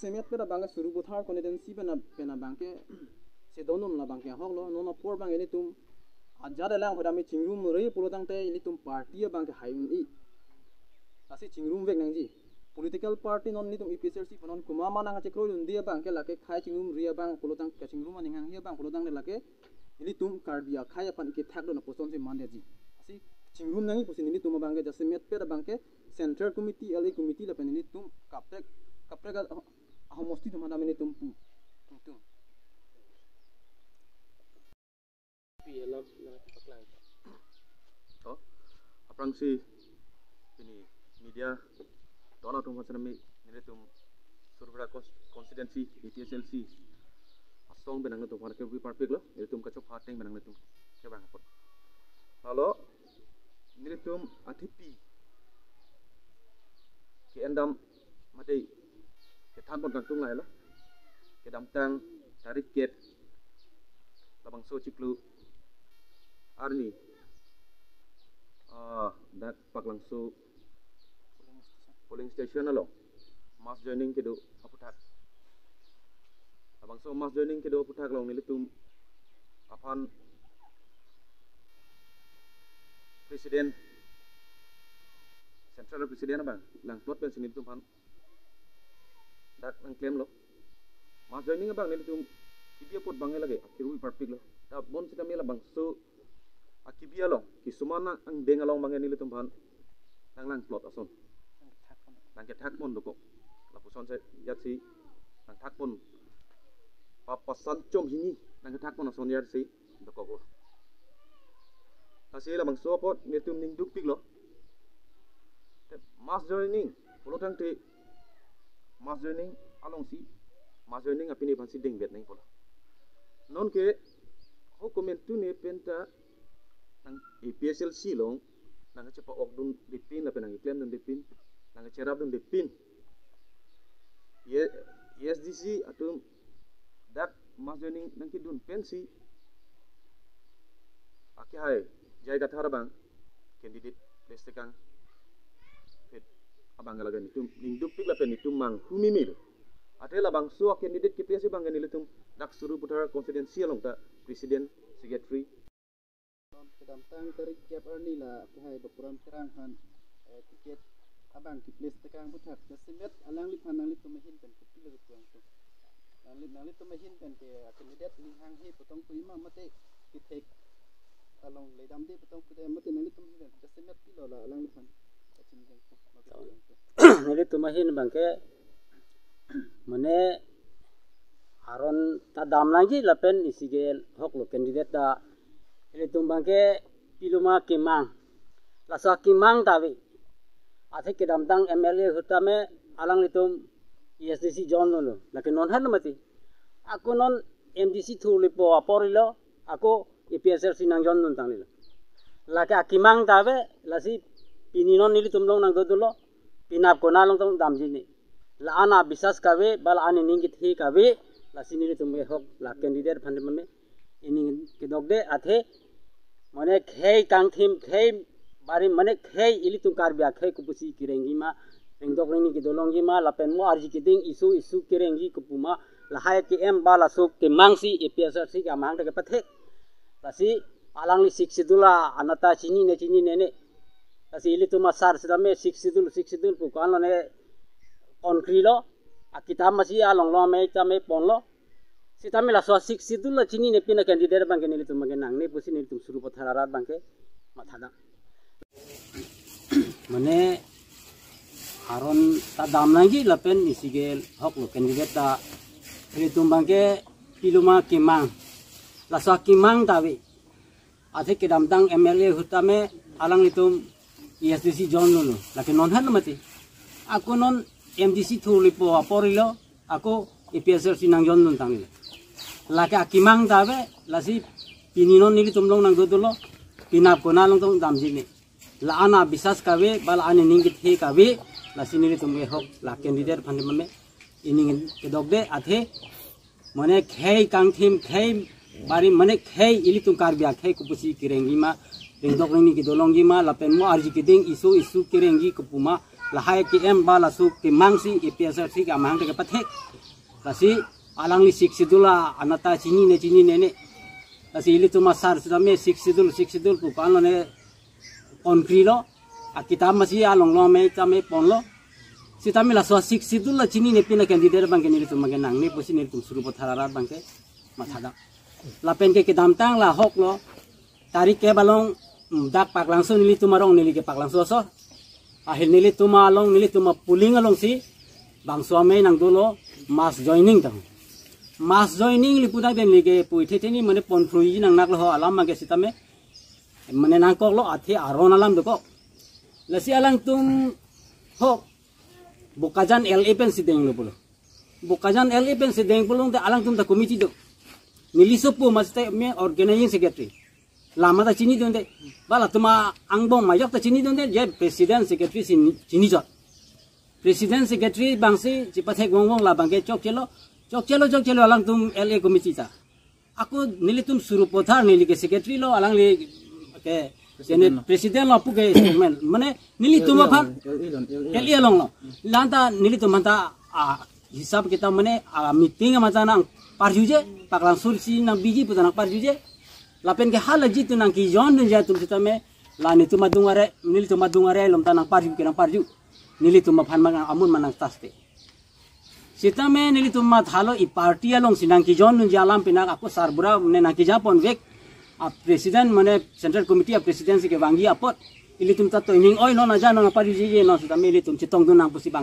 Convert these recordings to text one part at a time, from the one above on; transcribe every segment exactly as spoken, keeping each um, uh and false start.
Semet pera abangke Sarupathar constituency pena pena abangke sedonum la abangke ahok lo, non apor abang ilitum ajat elang pera mi chingrum re pulo tangte ilitum party abangke hai un-e. Lasi chingrum vek nangji. Political party non ilitum A P H L C pen non komat ma nangchekroi un-e abangke lake khei chingrum re abang pulo tang kachingrum aning hanghe abang pulo tangte lake ilitum Karbi akhei aphan kethak do na puson si mandetji. Lasi chingrum nangji pusi nelitum abangke jasemet pera abangke Central Committee, L A Committee lapen nelitum kaprek kaprek a- ahomosti atum aphan nelitum pu. Tum. Pi alam nangpaklang. To, aphrangsi pini media dona atum aphan sitame nelitum Sarupathar cons- constituency A P H L C asong pen nangtum aphan kebi parpik lo, nelitum kachopha ateng pen nangtum kevang apot. Lalo nelitum athe pi ke-endam mate kethan pon kangtung lahelo. Kedamtang tarik kep labangso chiklo arni, ah, dak Paklangso polling station along mass joining kedo aputhak. Labangso mass joining kedo aputhak along nelitum aphan president, central president abang langplot pensi nelitum aphan dak nangklemlo. Mass joining abang nelitum kebi apot abangke lake akirui parpiklo. Ta bonsitame labangso akebi along kisuman angdeng along abangke nelitum aphan nanglangplot ason, nangkethak pon dokok. Lapuson si jatsi nangthak pon, papasan chom hini nangkethak pon ason jatsi dokoklo. Lasi labangso apot nelitum ning dukpiklo. Te mass joining pulo tangte mass joining alongsi, mass joining apini aphansi dengvet nangpo. Nonke ho komantu ne penta nang A P H L C along nangchepa-okdunde pin lapen nangkeklemdunde pin, nangkecherapdunde pin. Ye, A S D C atum dak mass joining nangkedun pensi akehai J I Kathar abang candidate place tekangpet abang lake nelitum ning dukpik lapen nelitum manghumimir. Athe labangso a-candidate ke place abangke nelitum dak Sarupathar constituency along ta president, secretary. Kedamtang tarik kep arni la akehai Bapuram Terang aphan, eh, ticket abang ke place tekang aputhak jasemet alangliphan nanglitum ahin pen kopilo kepuang tu. Nangli, nanglitum ahin pen ke a-candidate ning hanghe pu tong pu ima mate kethek along ledamde pu tong pu de mate nanglitum ahin pen jasemet pilo la alangliphan kachini jang pu, mate jang pu. Nelitum ahin abangke mane aron ta dam nangji lapen isi ke ahok lo candidate ta. Ilitum abangke piloma kemang. Laso kemang ta ave. Athe kedamtang M L A ahut tame alanglitum A S D C join lo. Lake non han mati. Ako non M D C thurlipo apor ilo. Ako A P H L C nang join dun tang nilo. Lake akemang ta ave, lasi pini non nelitum along nangdodolo, penap konat along tong damji ne. La-an abiswas kave, ba la-an ining kethe kave, lasi nelitum ke ahok la candidate aphan mame ining kedokde athe, mane khei kangthim khei bari mane khei ilitum Karbi akhei kopusi kerengji ma, rengdok rengni kedolongji ma, lapen mo arji keding isu isu kerengji kopu ma, lahai ke-em ba laso kemangsi A P H L C ke amahang ta kepathek. Lasi alangli Sixth Schedule anat ta chinine chinine ne. Lasi ilitum asar sitame Sixth Schedule, Sixth Schedule pu ko-an lone konkrilo. Akitap masi along lo ame tame ponlo. Sitame laso Sixth Schedule la chinine pin a-candidate abangke nelitum abangke nangne pusi nelitum Sarupathar arat abangke mathadam. Mane aron ta dam nangji lapen isi ke ahok lo candidate ta, ilitum abangke piloma kemang. Laso kemang ta ave. Athe kedamtang M L A ahut tame alanglitum A S D C join lo. Lake non han mati. Ako non M D C thurlipo apor ilo. Ako A P H L C nang join dun tang nilo. Lake akemang ta ave, lasi pini non nelitum along nangdodolo, penap konat along tong damji ne. La-an abiswas kave, ba la-an ining kethe kave, lasi nelitum ke ahok la candidate aphan mame ining kedokde athe, mane khei kangthim khei bari mane khei ilitum Karbi akhei kopusi kerengji ma, rengdok rengni kedolongji ma, lapen mo arji keding isu isu kerengji kopu ma, Lahai ke em ba laso kemang si A P H L C ke amahang ke pathek. Lasi alangli Sixth Schedule anat ta chinine chinine ne. Lasi ilitum asar sitame Sixth Schedule, Sixth Schedule pu ko-an lone pon krilo. Akitap masi along lo me tame ponlo. Sitame laso Sixth Schedule la chinine pin a-candidate abang ke nelitum abang ke nangne pusi nelitum Sarupathar arat abang ke mathadak. Lapen ke kedamtang la hok lo. Tarik kep along, mm, dak Paklangso nelitum arong neli ke Paklangso aso. Ahil nelitum along nelitum a-polling alongsi bangso amei nangdolo mass joining tang. Mass joining lipu dak den neli ke puithe theni mane pon phrui nang naklo ho alam abang ke sitame mane nangkoklo athe aron alam dokok. Lasi alangtum ho Bokajan L A pensi denglo pulo. Bokajan L A pensi deng pulote alangtum ta committee do. Neli sopo masi ta me organizing secretary. Lama ta chinidunde. Ba latum angbong majok ta chinidunde je president secretary si chinijot. President secretary abangsi chipathek wong wong la abang ke chokchelo. Chokchelo chokchelo alangtum L A committee ta. Ako nelitum Sarupathar neli ke secretary lo alangli ke president lo pu ke spokesman. Mane nelitum aphan L A along lo. Lanta nelitum aphan ta, ah, hisab kitab mane, ah, meeting ama ta nangparjuje, Paklangso si nang biji pu ta nangparjuje. Lapen ke hala jitu nangkejoin dunji atum sitame la nelitum adung are, nelitum adung are along ta nangparju ke nangparju. Nelitum aphan mang amun manang taste. Sitame nelitum mathalo e-party alongsi nangkejoin dunji alam pinak ako sarbura mane nangkeja ponvek a-president mane Central Committee a-president si kevangji apot ilitum ta toining oi non aja non aparjuje non sitame ilitum chetongdun nang pusi bang.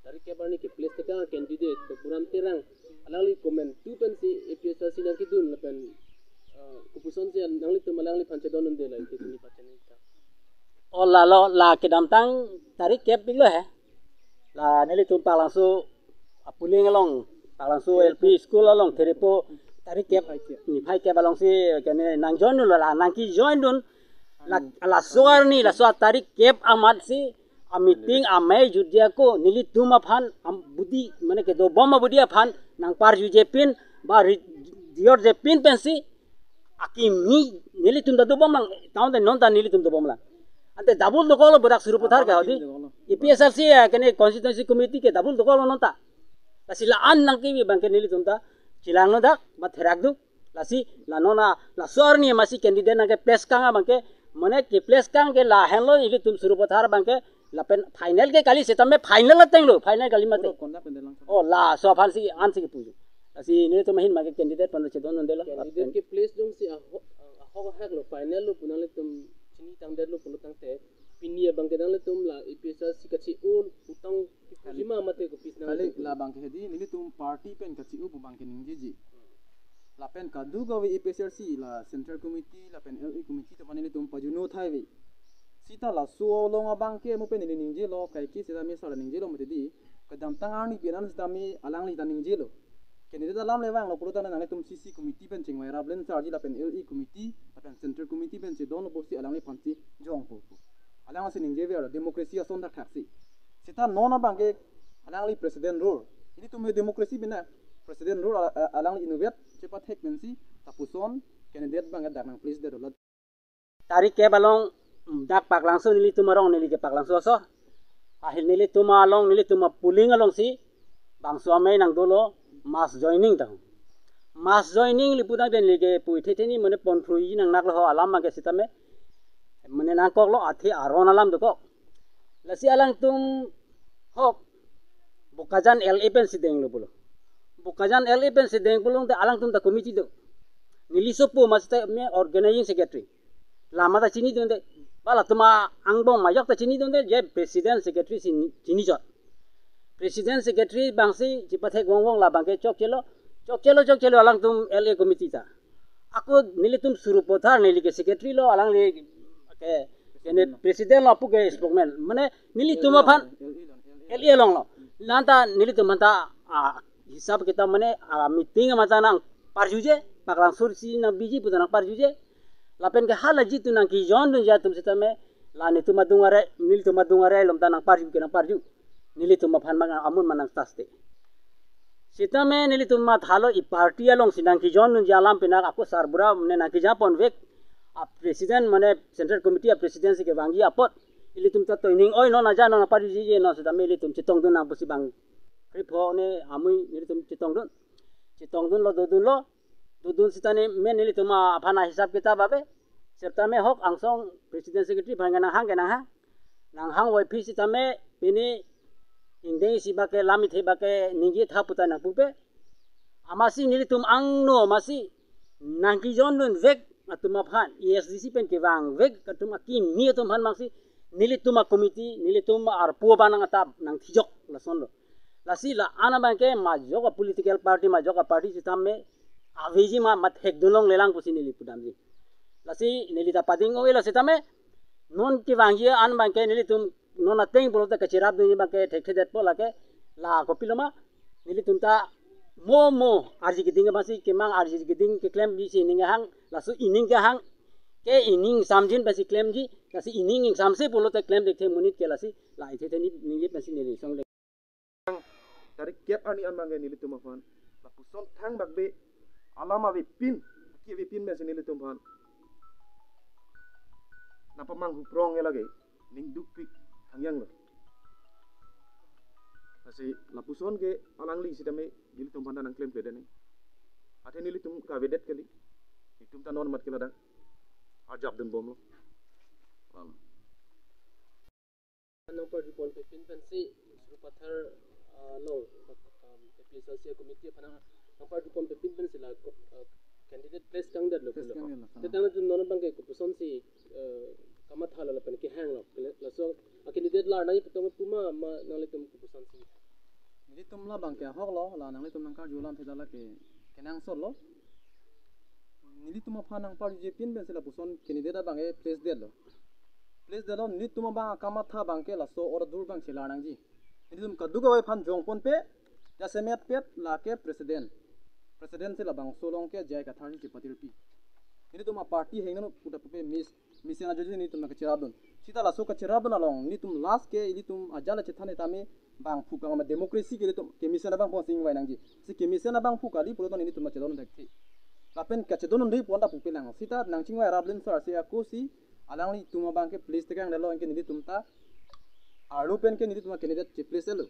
Tarik kep arni ke-place tekang candidate Tuliram Terang alangli komantu pensi A P H L C nangkedun lapen, eh, kopuson si nanglitum alangliphan chedondunde la ite tuni pachin ta. O lalo la kedamtang tarik kep pik lo he. La nelitum Paklangso a-polling along, Paklangso L P school along therepo tarik kep, niphai kep alongsi kene nangjoin dunlo la nangkejoin dun la, laso arni laso tarik kep amat si a-meeting amei jutji ako nelitum aphan am budi mane kedobom abudi aphan nangparjuje pin ba ri-, diyorje pin pensi akimi nelitum ta dobom lang, taon ta non ta nelitum dobom lang. Ante double dokoklo bodak Sarupathar ke hodi. A P H L C ya kene constituency committee ke double dokoklo non ta. Lasi la-an nangkebi abang ke nelitum ta chelanglo dak, ba therak duk. Lasi la non a, laso arni masi candidate nangke-place kang abang ke, mane ke-place kang ke lahenlo ilitum Sarupathar abang ke, lapen final ke kali sitame final ateng lo, final kali mate. Puro kondak pendek lang. O laso aphan si ansi kepuji. Lasi nelitum ahin make candidate pen chedondunde lo. Candidate ke-place jongsi aho-, ahok ahak lo, final lo pu nanglitum chinitangdetlo pulo tangte pini abang ke nanglitum la A P H L C kachi-o utang kali, jima mate kopis nang kali itu. La abang ke hedi nelitum party pen kachi-o pu abang ke ningjeji. Lapen kadokave A P H L C la Central Committee lapen L A Committee ta mane nelitum pajuno thaive. Sita laso along abang ke mo pen neli ningjelo, kaike sitame sar ningjelo mate di. Kedamtang arni pinan sitame alangli ta ningjelo. Candidate alam le vanglo pulo tangte nanglitum C C Committee pen chingvai rap len sarji lapen L A Committee lapen Central Committee pen chedonlo pusi alangliphan si jongpo. Alangsi ningjever democracy ason thakthak si. Sita non abang ke alangli president rule. Ilitum he democracy bina president rule ala-, ala-, alangli innovate chepathek pensi lapuson candidate abang ke dak nang-place detlo. Tarik kep along, mm, dak Paklangso nelitum arong neli ke Paklangso aso. Ahil nelitum along nelitum a-polling alongsi bangso amei nangdolo mass joining tang. Mass joining lipu dak den neli ke puithe theni mane pon phrui nang naklo ho alam abang ke sitame mane nangkoklo athe aron alam dokok. Lasi alangtum hok Bokajan L A pensi denglo pulo. Bokajan L A pensi deng pulote alangtum ta committee do. Neli sopo masi ta me organizing secretary. Lama ta chinidunde. Ba latum angbong majok ta chinidunde je president secretary si chinijot. President secretary abangsi chipathek wong wong la abang ke chokchelo. Chokchelo chokchelo alangtum L A committee ta. Ako nelitum Sarupathar neli ke secretary lo alangli ke, ke ne president lo apu ke spokesman. Mane nelitum aphan L A along lo. Lanta nelitum aphan ta, ah, hisab kitab mane, ah, meeting ama ta nangparjuje, Paklangso si nang biji pu ta nangparjuje. Lapen ke hala jitu nangkejoin dunji atum sitame la nelitum adung are, nelitum adung are along ta nangparju ke nangparju. Nelitum aphan mang amun manang taste. Sitame nelitum mathalo e-party alongsi nangkejoin dunji alam pinak ako sarbura mane nangkeja ponvek a-president mane Central Committee a-president si kevangji apot ilitum ta toining oi non aja non aparjuje non sitame ilitum chetongdun nang pusi bang krepho ne amui nelitum chetongdun. Chetongdunlo, dodunlo, dodun sitame men nelitum aphan ahisap kitab ave. Sitame hok angsong president secretary aphan ke nanghang ke nanghang. Nanghang voiphit sitame pini ingdeng isi bak ke lam ithe bak ke ningje tha puta nangpupe. Amatsi nelitum angno amatsi nangkejondunvek atum aphan, A S D C pen kevangvek atum akimi atum aphan amatsi nelitum a-committee, nelitum arpu abang nang atap nangthijok lasonlo. Lasi la-an abang ke majok a-political party, majok a-party sitame aveji ma mathekdun longlelang pusi neli pudamji. Lasi neli ta pading oi la sitame non kevangji an abang ke nelitum non ateng pulote kacherapdunji abang ke thekthedetpo lake la kopilo ma nelitum ta mo mo arji keding amatsi kemang arji keding keklem bisi ning hang laso ining kehang ke ining samjin basi klemji lasi ining ingsamse pulote klem dekthe monit ke lasi la ithe theni ningje pensi neli song dek. Tarik kep arni an abang ke nelitum aphan lapuson thangbak be alam avepin, ki avepin pensi nelitum aphan nangpamanghu prong ke lake ning dukpik thangyanglo. Lasi lapuson ke alangli sitame nelitum aphan nangklemkledet ni. Athe nelitum kavedet kali. Nelitum ta non amat ke ladak arjapdunbomlo. Lalo. Nangparjupon pepin pensi Sarupathar, ah, along, um, A P H L C committee aphan nangparjupon pepin pensi la, uh, candidate place kangdetlo Place pulo. Kangdetlo, Te ah. Tangtum non abang ke kopuson si, uh, kamathalo lapen kehanglo. Laso a-candidate lar nangji petong puma ma nanglitum kopuson si. Nelitum labang ke ahoklo, la nanglitum nangkarju alamthe ta lake kenangsotlo. Nelitum aphan nangparjujepin pensi lapuson candidate abang ke place detlo. Place detlo, nelitum abang akamatha abang ke laso ora dur abang chelar nangji. Nelitum kadokave aphan jongponpe, jasemet pet lake president. President si labangso along ke J I Kathar si chepatirpi. Nelitum a-party hengno puta pupe mis, mesen ajoji nelitum nangkacherapdun. Sita laso kacherapdun along nelitum last ke nelitum ajala chethan tame bangphu kang ma democracy ke nelitum kemesen abangphu si ingvai nangji. Si kemesen abangphu kali pulote nelitum kachedon thekthik. Lapen kachedon unde pon ta pupelang. Sita nangchingvai Rablin sir si ako si alanglitum abang ke place tekangdetlo anke nelitum ta arlo pen ke nelitum a-candidate cheplace lo.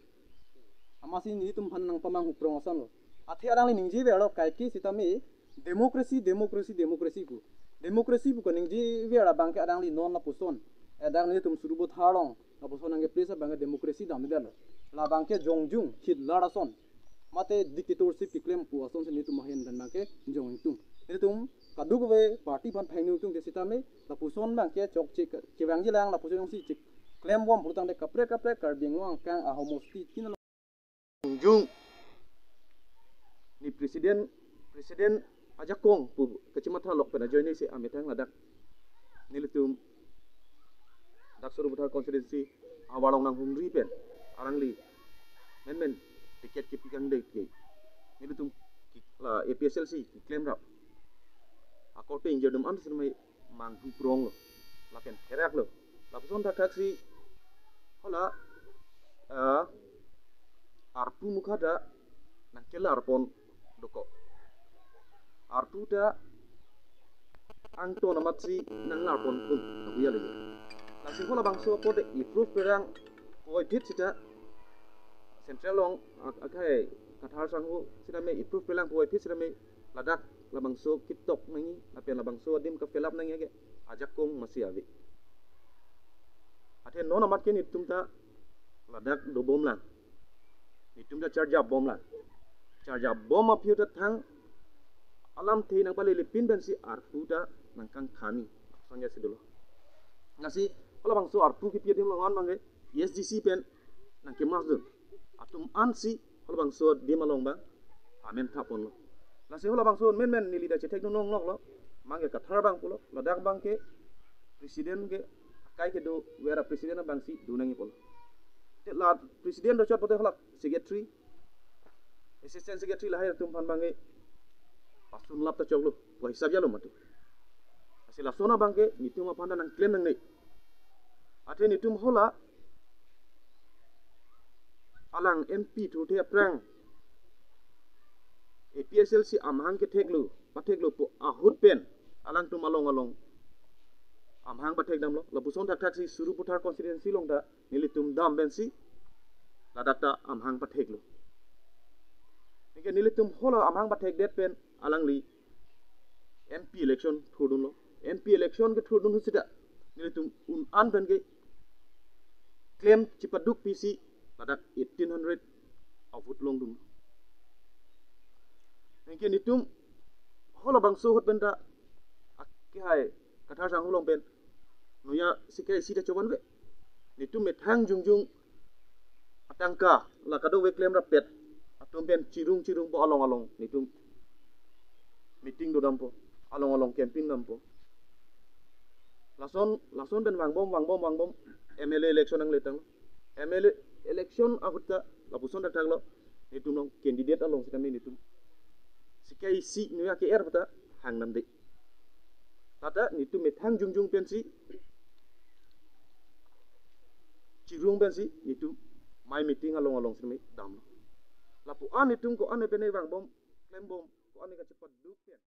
Amatsi nelitum aphan nangpamanghu prong asonlo. Athe alangli ningjeverlo kaike sitame democracy, democracy, democracy pu. Democracy pu kaningjever abang ke alangli non lapuson. Edak nelitum Sarupathar along lapuson nangkeplace abang ke democracy damdetlo. Labang ke jongjung Hitler ason mate dictatorship keklem pu asonsi nelitum ahin pen abang ke jong ingtung. Nelitum kadokave party aphan pheng ingtungte sitame lapuson abang ke chokche ke, kevangjilang lapuson jongsi chek klembom pulotangte kaprek kaprek Karbi Anglong angkang ahomosti kin jongjung ni president, president ajakong pu kachematha lok pen ajoine si amethang ladak nelitum dak Sarupathar constituency avalong nanghumri pen alangli menmen ticket kepi kangdek ke nelitum ki-, la A P H L C klemrap akorte ingjir dum an sitame manghu pronglo lapen theraklo. Lapuson thakthaksi hala, ah, arpu mukha ta nangkelarpon dokok. Arpu ta angton amatsi nanglarponpon abuya lagi. Lasi halabangso apot approve perang puvoiphit sita central along ak-, akhai Kathar sangho sitame approve perang puvoiphit sitame ladak labangso ketok nangji lapen labangso adim ka-fill up nangji ke ajakong masi ave. Athe non amat ke nelitum ta ladak dobomlang. Nelitum ta charjapbomlang. Charjapbom aphi ta thang alamthe nangpalelepin pensi arpu ta nangkangthanji. Sangya si dolo. Lasi halabangso arpu kepi adim along an abang ke A S D C pen nangkemasdun atum ansi halabangso adim along abang amen thaponlo. Lasi halabangso menmen neli ta chethekdun longloklo. Abang ke Kathar abang pulo. Ladak abang ke president ke akai kedover a-president abangsi do nangji pulo. Te la president dochot pote hala secretary, assistant secretary lahai atum aphan abang ke pasun lap ta choklo, pu hisap jalo mati. Lasi lason abang ke nelitum aphan ta nangklem nangne. Athe nelitum hala alang M P thurthe aphrang A P H L C amahang ketheklo, patheklo pu ahut pen alangtum along along amahang pathek damlo. Lapuson thakthak si Sarupathar constituency along ta nelitum dam pensi ladak ta amahang patheklo. Anke nelitum hala amahang pathekdet pen alangli M P election thurdunlo. M P election kethurdun ahut seta nelitum un-an pen keklem chipaduk pisi ladak eighteen hundred a-vote longdun. Anke nelitum halabangso ahut pen ta akehai Kathar Sangho along pen noya C K I C ta chobanve. Nelitum methang jongjong atangka la kadokave klem rappet atum pen chirung chirungpo, along along nelitum meeting dodampo, along along campaign dampo. Lason lason pen vangbom vangbom vangbom M L A election nangletang. M L A election ahut ta lapuson thakthaklo, nelitum along candidate along sitame nelitum C K I C noya ke-er puta hangdamde. Lata nelitum methang jongjong pensi chirung pensi nelitum mai meeting along along sitame damlo. Lapu-an nelitum ko-an pen vangbom klembom, ko-an kachipaduk pen